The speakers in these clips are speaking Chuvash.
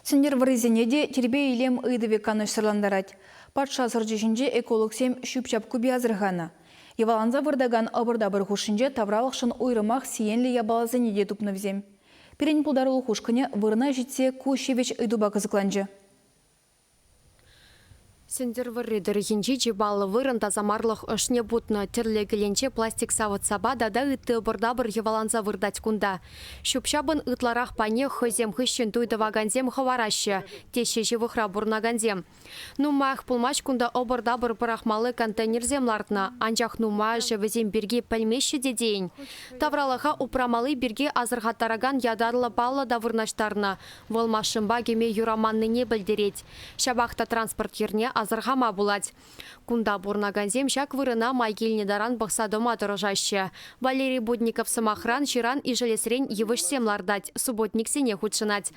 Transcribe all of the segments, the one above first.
Сӗнтӗрвӑррисене те тирпей-илем ыйтӑвӗ канӑҫсӑрлантарать. Патша сӑрчӗ ҫинче экологсем ҫӳп-ҫап купи асӑрханӑ. Йӑваланса выртакан ӑпӑр-тапӑр хушшинче тавралӑхшӑн уйрӑмах сиенлӗ япаласене те тупнӑ вӗсем. Пирӗн пултарулӑх ушкӑнӗ вырӑна ҫитсе ку ҫивӗч ыйтупа кӑсӑкланчӗ. Сӗнтӗрвӑрри тӑрӑхӗнчи чи паллӑ вырӑн тасамарлӑх ӑшне путнӑ. Тӗрлӗ кӗленче пластик савӑт-сапа тата ытти ӑпӑр-тапӑр йӑваланса выртать кунта. Ҫӳп-ҫапӑн ытларах пайне хӑйсем хыҫҫӑн туй тӑвакансем хӑвараҫҫӗ, теҫҫӗ ҫывӑхра пурӑнакансем. Нумаях пулмасть кунта ӑпӑр-тапӑр пӑрахмалли контейнерсем лартнӑ, анчах нумайӑшӗ вӗсем пирки пӗлмеҫҫӗ те тейӗн. Тавралӑха упрамалли пирки асӑрхаттаракан ятарлӑ паллӑ та вырнаҫтарнӑ. Вӑл машинпа кӗме юраманнине пӗлтерет. Ҫапах та транспорт йӗрне асӑрхама пулать. Кунта пурӑнакансем ҫак вырӑна май килнӗ таран пӑхса тӑма тӑрӑшаҫҫӗ. Валерий Будников, сӑмахран, ҫыран ишӗлесрен йывӑҫсем лартать, субботниксене хутшӑнать.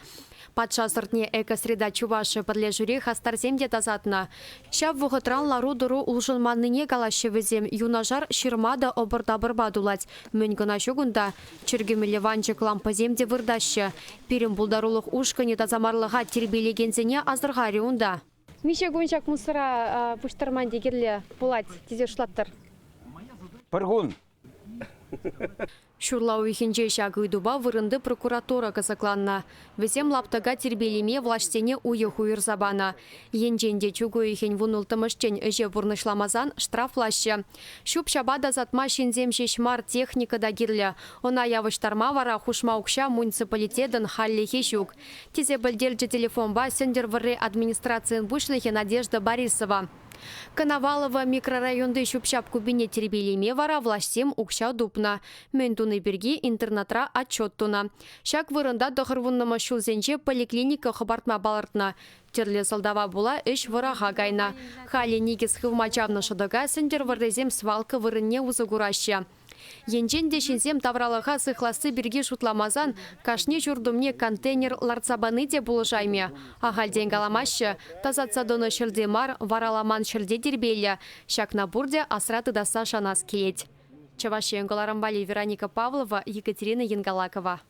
Патша сӑртне Экосреда Чувашия пӗрлешӳри хастарсем те тасатнӑ. Ҫав вӑхӑтран лару-тӑру улшӑнманнине калаҫҫӗ вӗсем. Юнашар ҫырма та ӑпӑр-тапӑрпа тулать. Мӗн кӑна ҫук унта. Чӗркемелле ванчӑк лампӑсем те выртаҫҫӗ. Пирӗн пултарулӑх ушкӑнӗ тасамарлӑха тирпейлекенсене асӑрхарӗ унта. Миҫе кун ҫак мусора пуҫтарман те кирлӗ пулать тесе шутлаттӑр? Пӗр кун. Ҫурла уйӑхӗнче ҫак ыйтупа вырӑнти прокуратура кӑсӑкланнӑ. Вӗсем лаптӑка тирпейлеме влаҫсене уйӑх уйӑрса панӑ. Енчен те чӳк уйӑхӗн вунулттӑмӗшчен ӗҫе пурнӑҫламасан штрафлаҫҫӗ. Ҫӳп-ҫапа тасатма ҫынсем ҫеҫ мар, техника та кирлӗ. Ӑна явӑҫтарма вара хушма укҫа муниципалитетӑн хальлӗхе ҫук, тесе пӗлтерчӗ телефонпа Сӗнтӗрвӑрри администрацийӗн пуҫлӑхӗ Надежда Борисова. Коновалово микрорайонти ҫӳп-ҫап купине тирпейлеме вара влаҫсем укҫа тупнӑ. Мӗн туни пирки интернетра отчет тунӑ. Ҫак вырӑнта тӑхӑрвуннӑмӗш ҫулсенче поликлиника хӑпартма палӑртнӑ. Тӗрлӗ сӑлтава пула ӗҫ вӑраха кайнӑ. Халӗ никӗс хывма чавнӑ шӑтӑка Сӗнтӗрвӑррисем свалка вырӑнне усӑ кураҫҫӗ. Енчен те ҫынсем тавралӑха сыхласси пирки шутламасан кашни ҫурт умне контейнер лартса пани те пулӑшаймӗ. Ахальтен каламаҫҫӗ, тасатса тӑнӑ ҫӗрте мар, вараламан ҫӗрте тирпейлӗ. Ҫакна пурте асра тытасса шанас килет. Чӑваш Ен кӑларӑм валли Вероника Павлова, Екатерина Янгалакова.